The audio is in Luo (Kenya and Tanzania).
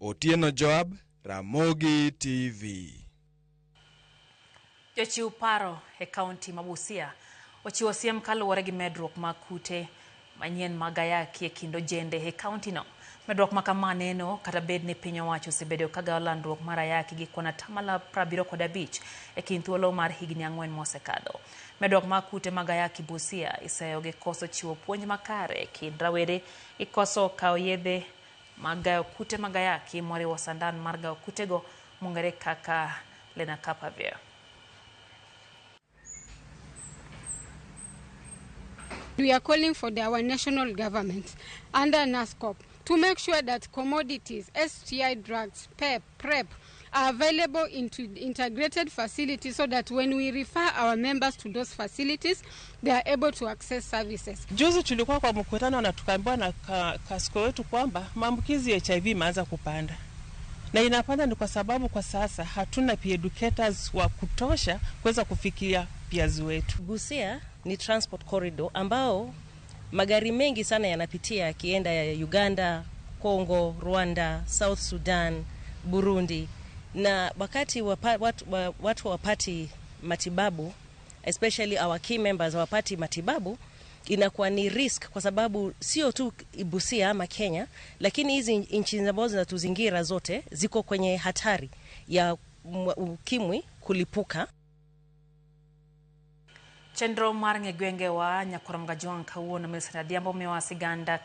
Otieno Joab, Ramogi TV. Jochiw paro e kaunti ma Busia ochiwo siem kaluwore gi medruok mag kute manyien mag ayaki e kind ojende e kauntino. Medruok ma kama neno kata bed ni piny owacho osebedo ka gayo landruok mar ayaki gi kwan atamalo 75 e kind thuolo mar higni 4 mosekadho. Medruok mag kute mag ayaki Busia iseyo gi koso chiwo puonj makare e kind rawere gi koso kawo yedhe mag gayo kute mag ayaki moriwo sandan mar gayo kutego mong'ere kaka lenacapavir. We are calling for our national government under NASCOP to make sure that commodities, STI drugs, PEP, PrEP are available into integrated facilities so that when we refer our members to those facilities, they are able to access services. Juzi tulikuwa kwa mkutano na tukaambiwa na kasko wetu kwamba maambukizi ya HIV imeanza kupanda, na inapanda ni kwa sababu kwa sasa hatuna peer educators wa kutosha kuweza kufikia peers wetu. Busia ni transport corridor ambao magari mengi sana yanapitia yakienda ya Uganda, Congo, Rwanda, South Sudan, Burundi, na wakati watu wapati matibabu, especially our key members wapati matibabu, inakuwa ni risk kwa sababu sio tu Busia ama Kenya, lakini hizi nchi ambazo zinatuzingira zote ziko kwenye hatari ya ukimwi kulipuka. Chenro mar ng'e gwengewa nyakwar Mgajwang' kawuono Millicent Adhiambo miyowa siganda.